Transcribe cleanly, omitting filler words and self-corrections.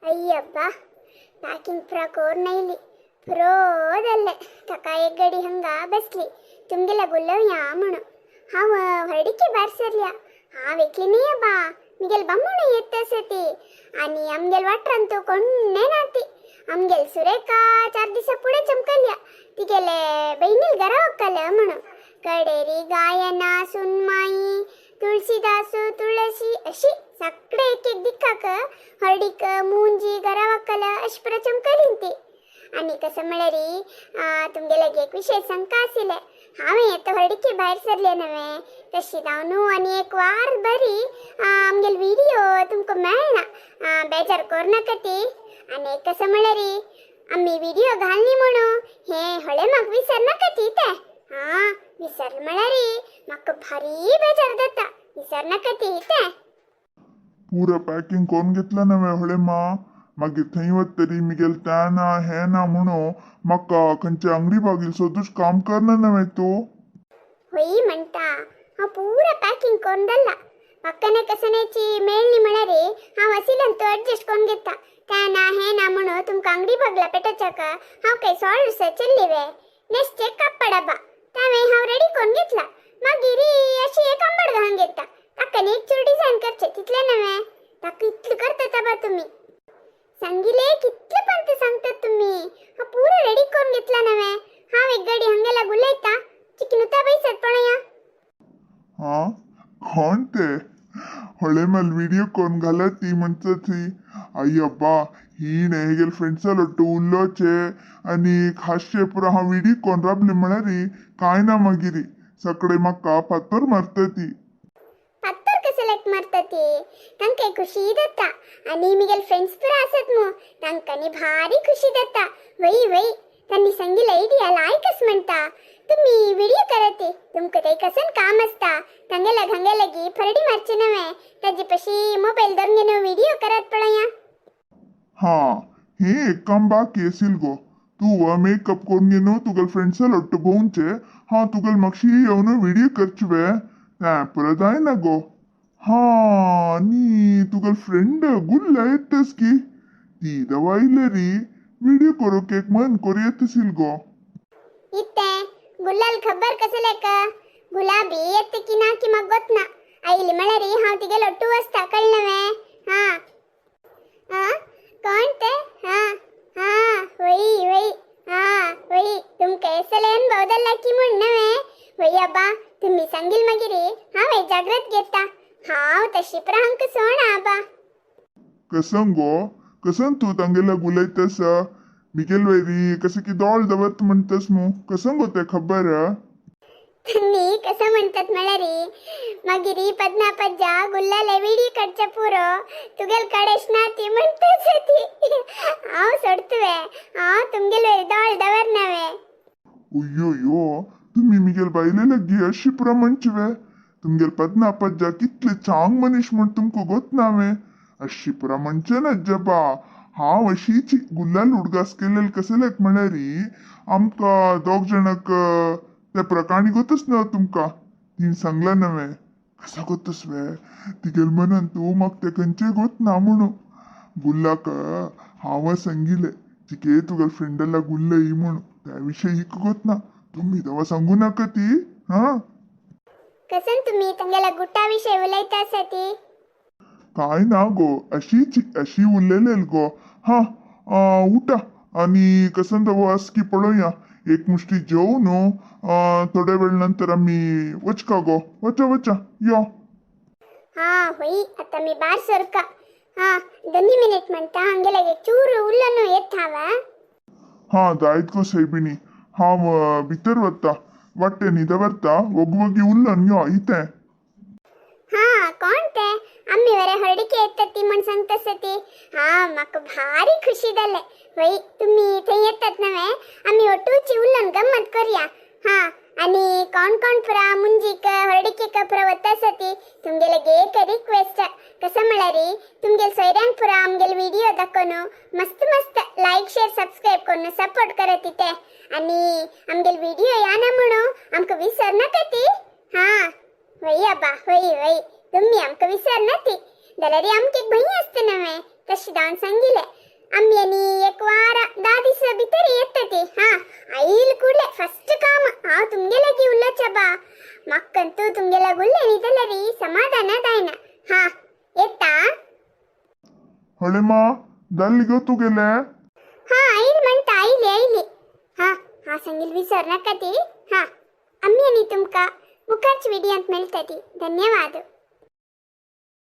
ಅಯ್ಯಬ್ಬ, packing ಪುರ ಕೋರ್ನೈಲಿ ಪುರೋದಲ್ಲೆ. ತಕ ಎಗ್ಗಡಿ ಹಂಗ ಬಸ್ಲಿ ತುಮ್ಗೆಲ್ಲ ಗುಲ್ಲವ್ ಯಾಮಣು. ಹಾವ ಹೊರಡಿಕೆ ಬಾರ್ಸರ್ಲ್ಯಾ. ಹಾವ್ ಎಕ್ಲಿನೇ ಬಾ ಮಿಗೆಲ್ ಬಮ್ಮುಣ ಎತ್ತಸತಿ. आणि आमगेल वाटरांतू कोण्णे नाती. आमगेल सुरेखा 4 दिसा पुढे चमकल्या. तिगेले बहिणील घरा वक्कल म्हणू. कडेरी गायना, सुनमाई, तुळशीदासू, तुळशी अशी सगळे एक एक दिक्काक हळडीक, मुंजी, घरा वक्कल अशी पुरा चमकली ती. आणि कसं म्हळ्यारी, तुमगेले एक विषय सांगका आशिल्ले. हांवें येता हळडीके भायर सरले नवे तशी जावन आनी एक वार बरी आमगेले व्हिडिओ तुमकां मेळना, बेजार करनाका ती. आनी कसं म्हळ्यारी आमी व्हिडिओ घालनी म्हणू हे हळे म्हाका विसरनाका ती. ते हा विसरले म्हळ्यारी म्हाका भारी बेजार जाता. विसरनाका ती ते. पुरा पॅकिंग करून घेतलं नव्हे होळे मा. मागीर थंय वतरी मिगेल तें ना हें ना म्हणून म्हाका खंयच्या अंगडी बागील सोदूच काम करना नव्हे तूं. होय म्हणटा, हांव पुरा पॅकिंग करून दल्ला. पक्कने कसण्याची मेळ्ळी म्हळ्यार हांव असिलन तो अडजस्ट करून घेता. तें ना हें ना म्हणून तुमकां अंगडी बागला पेटोवच्याक हांव काय 16 वर्सां चल्ली वे? नेसचे कापड आबा, तावें हांव रेडी करून घेतला. मागीर अशी एक आंबड घालून घेता. ताका एक चूर डिझायन करचे तितले नव्हे. ताका इतलें करतात आबा तुमी. सांगिले कितले पण ते सांगतात तुम्ही. हा पुरा रेडी करून घेतला नव्हे. हांव एक गडी हंगेला गुलयता चिकनुता बैसत पळया. हा, कोण ते होळे मला व्हिडिओ कोण घालत ती म्हणता ती? आई अब्बा, ही हेगेल फ्रेंड्सा लोट्टू उल्लोचे आनी खासचे पुरा हांव व्हिडिओ कोण राबले म्हळ्यार काय ना, मागीर सगळे म्हाका फातर मारता ती. पत्तर कसं लायक मारता ती? तांकां खुशी जाता आनी मिगेल फ्रेंड्स पुरा आसत मू, तांकां भारी खुशी जाता. वय वय, त्यांनी सांगितलं आयडिया लायकच म्हणटा. तुम्ही व्हिडिओ करत, तुमकां ते कसन काम आसता. तांगेला घांगेलागी फरडी मारचे नव्हे, ताजे पशी मोबाईल धरून घेवन व्हिडिओ करत पळया. हा, हे एक काम बाकी असेल गो. तू मेकअप करून घेऊन तुगेल फ्रेंड्सा लोट्टू भोवचे, हा तुगेल मागशी येवन व्हिडिओ करचे वे. तें पुरो जायना गो. हा, आनी तुगेल फ्रेंड गुल्ला येतस की ती दवा री व्हिडिओ करूक एक मन करू येत असेल गो. इत्ते गुल्लाल खबर कसं लेक गुलाबी येते की ना की मग गोत ना. आईली म्हळ्यार हांव तिगे लोट्टू वाजता कळलं वे. हा हा, कोण ते? हा हा, वय वय, हा वय, तुमकां येसले अनुभव जाल्ला की म्हण नव्हे. वय आबा, तुम्ही सांगील मागीर हांव जाग्रत घेता. हांव तशी प्रांक सोण आबा. कसं गो, कसं तू तांगेला गुलयतस? मिगेल वैरी कसं की दोळ दवरत म्हणतस मू. कसं गो ते खबर? त्यांनी कसं म्हणतात म्हळ्यार मागीर पद्ना पज्जा गुल्लाले विडी कडचे पुरो तुगेल कडेश ना ती म्हणताच ती. हांव सोडतुवे, हांव तुमगेल वयर दोळ दवरनावे. अय्यो, तुम्ही मिगेल बायले लगी अशी पुरा म्हणचे? तुमगेल पद्ना पज्जा कितले चांग मनीस म्हण तुमकां गोत नावे. अशी पुरा म्हणचे ना जबा. हांव अशीच गुल्लाल उडगास केलेल कसलेक म्हळ्यार आमकां दोग जाणांक त्या प्रकाणी गोतच ना. तुमकां तिणें सांगलां नव्हे कसा गोतस वे तिगेल मनान तूं म्हाका तें खंयचें गोत ना म्हणू. गुल्लाक हांव सांगिलें चिके तुगेल फ्रेंडाला गुल्ल ही म्हणू. त्या विषयी हिक गोत ना. तुम्ही तेव्हा सांगू नाका ती हा. कसं तुम्ही तांगेला गुट्टा विषय उलयता आसा ती? काय ना गो, अशीच अशी उरलेले गो. हा, उठा आणि कसं तवो की पळोवया. एक मुष्टी जेव न्हू, थोड्या वेळ नंतर आम्ही वचका गो. वचा वचा यो. हा होई, आता मी बार सरका. हा, दोन्ही मिनिट म्हणता, हांगेला एक चूर उरलो येत हांव. हा, जायत गो सैबिणी. हांव भितर वता, वाटे न्हिद वरता. वोगी उरलो यो इतें. हा, कोण ते आम्ही वरे हळडीके येतात ती म्हण सांगतस ती. हा, म्हाका भारी खुशी जाले. वय, तुम्ही थंय येतात नव्हे, आम्ही ಒಟ್ಟೂಚಿ उल्लन गम्मत करूया. हा, आणि कोण कोण पुरा मुंजीक हळडीकेक पुरा वतासती, तुमगेले एक रिक्वेस्ट. कसं म्हळ्यार तुमगेल सोयऱ्यांक पुरा आमगेल व्हिडिओ दाखोवन मस्त मस्त लाईक, शेअर, सबस्क्राईब करून सपोर्ट करत तिथे. आणि आमगेल व्हिडिओ या ना म्हणू आमकां विसर नाका ती. हा वय आबा, वय वय, तुम्ही आमकां विसरना ती जाल्यार आमकां एक भंय आसता नव्हे. तशी धांवन सांगिले. आमी आनी एक वारा 10 दिसा भितर येतती. हा आईल ಕೂಡಲೇ ಫಸ್ಟ್ ಕಾಮ ಹಾವ್ ತುಮ್ಗೆ ಲಗಿ ಉಲ್ಲಚ ಬಾ. ಮಕ್ಕಂತೂ ತುಮ್ಗೆಲ್ಲ ಗುಲ್ಲೆ ನಿದಲರಿ ಸಮಾಧಾನ ದಾಯನ. ಹಾ ಎತ್ತಾ. ಹೊಳೆಮಾ ದಲ್ಲಿಗೋ ತುಗೆಲೆ. ಹಾ ಐಲ್ ಮಂಟ ಐಲಿ ಐಲಿ. ಹಾ ಹಾ ಸಂಗಿಲ್ ವಿಸರ್ ನಕತಿ. ಹಾ ಅಮ್ಮಿ ಅನಿ ತುಮ್ಕ ಮುಖರ್ಚ್ ವಿಡಿ ಅಂತ ಮೆಲ್ತತಿ. ಧನ್ಯವಾದ.